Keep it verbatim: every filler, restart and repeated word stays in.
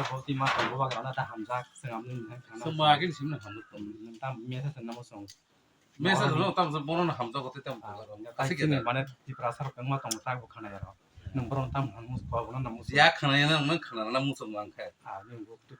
ta bo ti ma tong bo ba grana ta hamjak, sengam ni hai khana. Sengma agin sim na hamjak tong. Tam mesa sen namo song. Mesa no tam bono na hamjak tei tam. Asik ni mane Tiprasa rok wngma tongo, tak bo khana ya rok. Nwng bohrok tam han mus-, bo bono na mus-, ya khana ya nang, nang khana na musuk mang khe. Ah, nwng bo tu